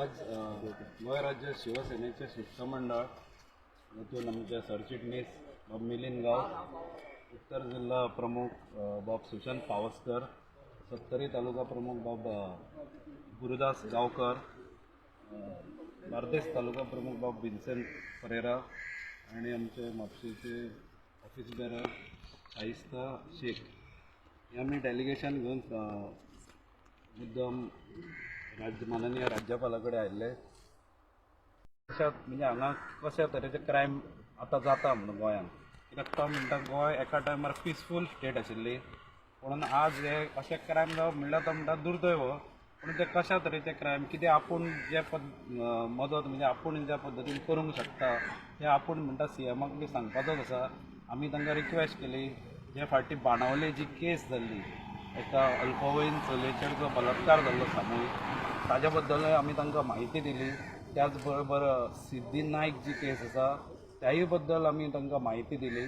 आज गोंय राज्य शिवसेनेचे शिष्टमंडळ तातूंत आमचे सरचिटणीस बाब मिलिंद गांवस, उत्तर जिल्हा प्रमुख बाब सुशांत पावसकर, सत्तरी तालुका प्रमुख बाब गुरुदास गांवकर, बार्देस तालुका प्रमुख बाब विन्सेंट परेरा आनी आमचे म्हापशेचे ऑफिस बेरर शाहिस्ता शेख हे आमी डेलिगेशन घेवन मुद्दम राज्य माननीय राज्यपाला कडेन आयिल्ले. म्हणजे हांगा कशा तरेचे क्रायम आतां जाता म्हणून गोंयांत, कित्याक तो म्हणटा गोंय एका टायमार पिसफूल स्टेट आशिल्ली, पूण आज हे अशे क्रायम जावप म्हणल्यार तो म्हणटा दुर्दैव. पूण ते कशा तरेचे क्रायम कितें, आपूण जे पद मदत म्हणजे आपूण ज्या पद्दतीन करूंक शकता तें आपूण म्हणटा सीएमाक बी सांगपाचोच आसा. आमी तांकां रिक्वेस्ट केली, जे फावटी बाणावले जी केस जाल्ली, एका अल्पवयीन चलयेचेर जो बलात्कार जाल्लो सामुहीक, ताज्या बद्दलय आमी तांकां म्हायती दिली. त्याच बरोबर सिद्धी नायक जी केस आसा त्याय बद्दल आमी तांकां म्हायती दिली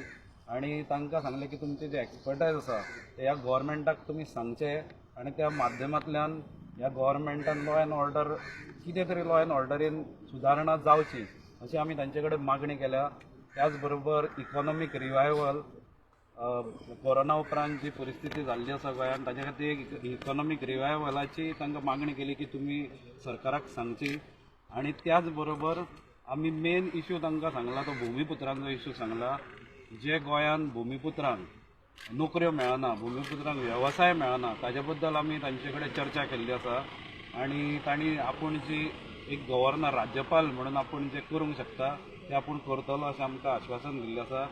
आनी तांकां सांगलें की तुमचे जे एक्सपर्टायज आसा ते ह्या गोवोरमेंटाक तुमी सांगचे आनी त्या माध्यमांतल्यान ह्या गोवोरमेंटान लॉ एंड ऑर्डर कितें तरी लॉ एंड ऑर्डरीन सुदारणा जावची अशी आमी तांचे कडेन मागणी केल्या. त्याच बरोबर इकॉनॉमीक रिवायवल, कोरोना उपरांत जी परिस्थिती जाल्ली आसा गोंयांत, ताच्या खातीर इकॉनॉमीक रिवायवलाची तांकां मागणी केली की तुमी सरकाराक सांगची. आनी त्याच बरोबर आमी मेन इशू तांकां सांगला तो भुमिपुत्रांचो इशू सांगला. जे गोंयांत भुमिपुत्रांक नोकऱ्यो मेळना, भुमिपुत्रांक वेवसाय मेळना, ताजे बद्दल आमी तांचे कडेन चर्चा केल्ली आसा आनी तांणी आपूण जी एक गव्हर्नर राज्यपाल म्हणून आपूण जें करूंक शकता तें आपूण करतलो अशें आमकां आश्वासन दिल्लें आसा.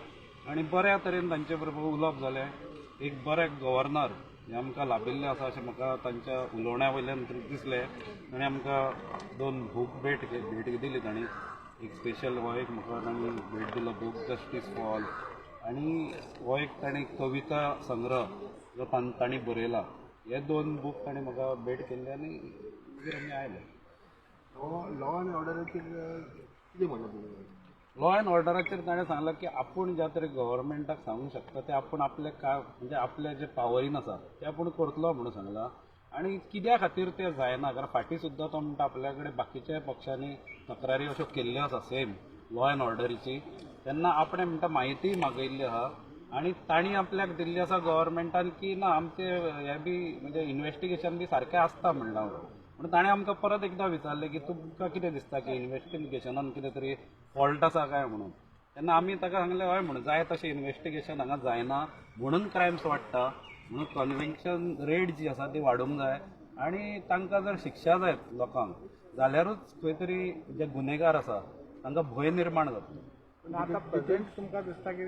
आनी बऱ्या तरेन तांचे बरोबर उलोवप जालें. एक बरे गव्हर्नर हे आमकां लाभिल्ले आसा अशें म्हाका तांच्या उलोवण्या वयल्यान दिसलें. ताणें आमकां दोन बूक भेट भेट दिली. तांणी एक स्पेशल हो एक म्हाका तांणी भेट दिलो बूक जस्टीस फॉर ऑल आनी हो एक तांणी कविता संग्रह जो तांणी बरयला. हे दोन बूक तांणी म्हाका भेट केल्ले आनी मागीर आमी आयले. लॉ अँड ऑर्डराचेर कितें म्हणलां तुमी? लॉ अँड ऑर्डराचेर ताणें सांगलां की आपूण ज्या तरेन गव्हर्मेंटाक सांगूंक शकता तें आपूण आपले काय म्हणजे आपले जे पावरीन आसा तें आपूण करतलो म्हणून सांगलां. आनी कित्या खातीर तें जायना, कारण फाटीं सुद्दां तो म्हणटा आपल्या कडेन बाकीच्या पक्षांनी तक्रारी अश्यो केल्ल्यो आसा सेम लॉ अँड ऑर्डरीची, तेन्ना आपणें म्हणटा म्हायती मागयल्ली आहा आनी तांणी आपल्याक दिल्ली आसा गव्हर्मेंटान की ना आमचें हें बी म्हणजे इन्वेस्टिगेशन बी सारकें आसता म्हणलां. म्हणून ताणें आमकां परत एकदां विचारलें की तुमकां कितें दिसता की इन्वेस्टिगेशनान कितें तरी फॉल्ट आसा काय म्हणून. तेन्ना आमी ताका सांगलें हय म्हणून, जाय तशें इन्वेस्टिगेशन हांगा जायना म्हणून क्रायम्स वाडटा, म्हणून कन्विक्शन रेट जी आसा ती वाडोवंक जाय आनी तांकां जर शिक्षा जायत लोकांक जाल्यारूच खंय तरी जे गुन्हेगार आसा तांकां भंय निर्माण जातलो. पूण आतां प्रेझेंट तुमकां दिसता की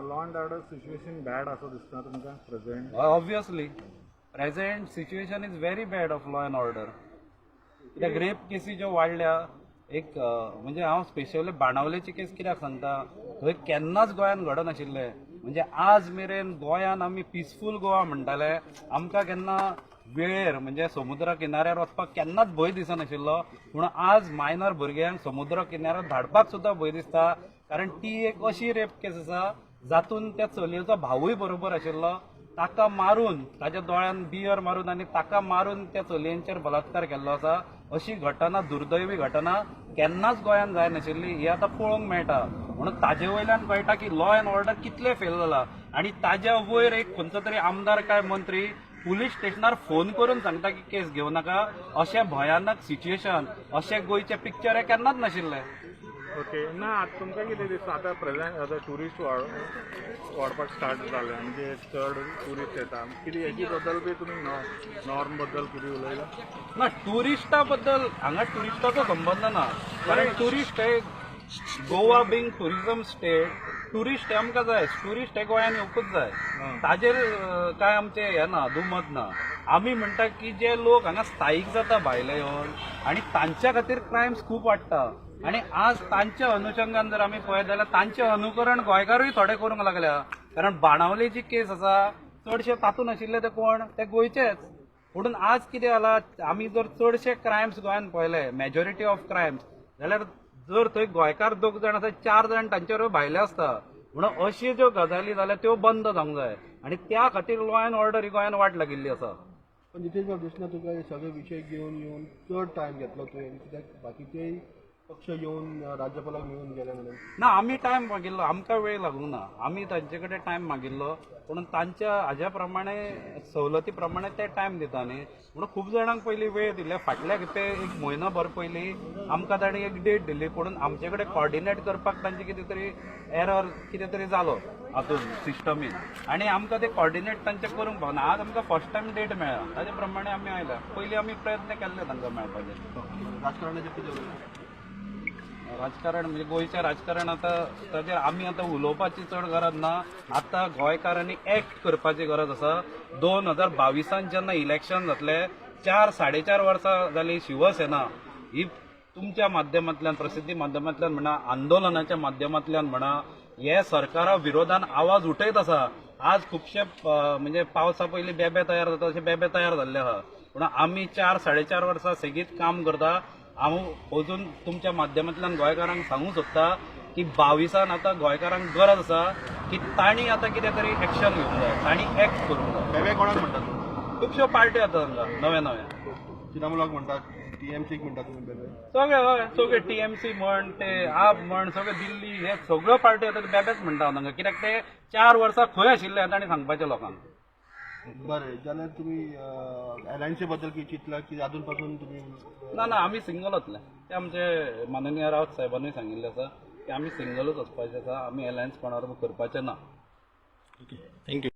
law and order situation bad आसा दिसता तुमकां present? Obviously present situation is very bad of law and order. कित्याक रेप केसी ज्यो वाडल्या, एक म्हणजे हांव स्पेशली बाणावलेची केस कित्याक सांगता, थंय केन्नाच गोंयांत घडनाशिल्लें. म्हणजे आज मेरेन गोंयांत आमी पिसफूल गोवा म्हणटाले, आमकां केन्ना वेळेर म्हणजे समुद्रा किनाऱ्यार वचपाक केन्नाच भंय दिसनाशिल्लो. पूण आज मायनर भुरग्यांक समुद्र किनाऱ्यार धाडपाक सुद्दां भंय दिसता, कारण ती एक अशी रेप केस आसा जातून त्या चलयेचो भावूय बरोबर आशिल्लो. ताका मारून, ताच्या दोळ्यान बियर मारून आनी ताका मारून त्या चलयेंचेर बलात्कार केल्लो आसा. अशी घटना, दुर्दैवी घटना केन्नाच गोंयांत जायनाशिल्ली, ही आतां पळोवंक मेळटा. म्हणून ताजे वयल्यान कळटा की लॉ अँड ऑर्डर कितलें फेल जाला. आनी ताज्या वयर एक खंयचो तरी आमदार काय मंत्री पुलीस स्टेशनार फोन करून सांगता की केस घेवं नाका. अशें भयानक सिच्युएशन, अशें गोंयचें पिक्चर हें केन्नाच नाशिल्लें. ओके, ना आतां तुमकां कितें दिसता आतां प्रेझेंट आतां ट्युरिस्ट वाडपाक स्टार्ट जाले, म्हणजे चड ट्युरिस्ट येता, कितें हेजे बद्दल बी तुमी नॉर्म बद्दल कितें उलयला? ना, ट्युरिस्टा बद्दल हांगा ट्युरिस्टाचो संबंद ना, कारण ट्युरिस्ट हे Goa being tourism state, tourist हे आमकां जाय, ट्युरिस्ट हे गोंयांत येवकूच जाय, ताजेर काय आमचें हें ना, दुमत ना. आमी म्हणटा की जे लोक हांगा स्थायीक जाता भायले येवन आनी तांच्या खातीर क्रायम्स खूब वाडटा. आनी आज तांच्या अनुशंगान जर आमी पळयत जाल्यार तांचें अनुकरण गोंयकारूय थोडे करूंक लागल्या, कारण बाणावलेची केस आसा चडशे तातूंत आशिल्ले ते कोण, ते गोंयचेच. म्हणून आज कितें जाला, आमी जर चडशे क्रायम्स गोंयांत पळयले, मेजॉरिटी ऑफ क्रायम्स, जाल्यार जर थंय गोंयकार दोग जाण आसा, चार जाण तांचे बरोबर भायले आसता. म्हणून अश्यो ज्यो गजाली जाल्या त्यो बंद जावंक जाय आनी त्या खातीर लॉ अँड ऑर्डर ही गोंयांत वाट लागिल्ली आसा. पण जितेश बाब दिसना तुका हे सगळे विशय घेवन येवन चड टायम घेतलो तुवें, कित्याक बाकीचेय पक्ष येवन राज्यपालाक मेळून गेले म्हणून? ना, आमी टायम मागिल्लो, आमकां वेळ लागूंक ना. आमी तांचे कडेन टायम मागिल्लो, पूण तांच्या हाज्या प्रमाणे, सवलती प्रमाणे ते टायम दिता न्ही म्हणून खूब जाणांक पयलीं वेळ दिले. फाटल्या खेपे एक म्हयनो भर पयलीं आमकां तांणी एक डेट दिली, पूण आमचे कडेन कॉर्डिनेट करपाक तांचे कितें तरी एरर कितें तरी जालो हातून सिस्टमीन आनी आमकां ते कॉर्डिनेट तांचे करूंक पावना. आज आमकां फर्स्ट टायम डेट मेळ्ळा, ताजे प्रमाणे आमी आयल्या. पयलीं आमी प्रयत्न केल्ले तांकां मेळपाचे. राजकारणाचेर कितें उलयता? राजकारण म्हणजे गोंयचें राजकारण आतां ताजेर आमी आतां उलोवपाची चड गरज ना. आतां गोंयकारांनी एक्ट करपाची गरज आसा. 2022 जेन्ना इलेक्शन जातलें, 4 4.5 वर्सां जालीं शिवसेना ही तुमच्या माध्यमांतल्यान, प्रसिद्धी माध्यमांतल्यान म्हणा, आंदोलनाच्या माध्यमांतल्यान म्हणा, हे सरकारा विरोधान आवाज उठयत आसा. आज खुबशे म्हणजे पावसा पयलीं बेबे तयार जाता तशे बेबे तयार जाल्ले आहा. पूण आमी 4 4.5 वर्सां सेगीत काम करता. हांव अजून तुमच्या माध्यमांतल्यान गोंयकारांक सांगूंक सोदता की 22 आतां गोंयकारांक गरज आसा की तांणी आतां कितें तरी एक्शन घेवंक जाय, तांणी एक्ट करूंक जाय. बेबे कोणाक म्हणटात तुमी? खुबश्यो पार्ट्यो आतां हांगा नव्या नव्या. तृणमुलाक म्हणटात, टीएमसीक म्हणटात तुमी बेबे? सगळे, हय, सगळे. टीएमसी म्हण, ते आप म्हण, सगळे दिल्ली हे सगळ्यो पार्ट्यो आतां बेबेच म्हणटा हांव तांकां, कित्याक ते 4 वर्सां खंय आशिल्ले तांणी सांगपाचें लोकांक. बरें, जाल्यार तुमी एलायन्सी बद्दल कितें चिंतला की अजून पासून तुमी ना ना, आमी सिंगल वतले. ते आमचे माननीय रावत साहेबांनी सांगिल्लें आसा की आमी सिंगलूच वचपाचें आसा, आमी एलायन्स कोणा बरोबर करपाचें ना. Thank you.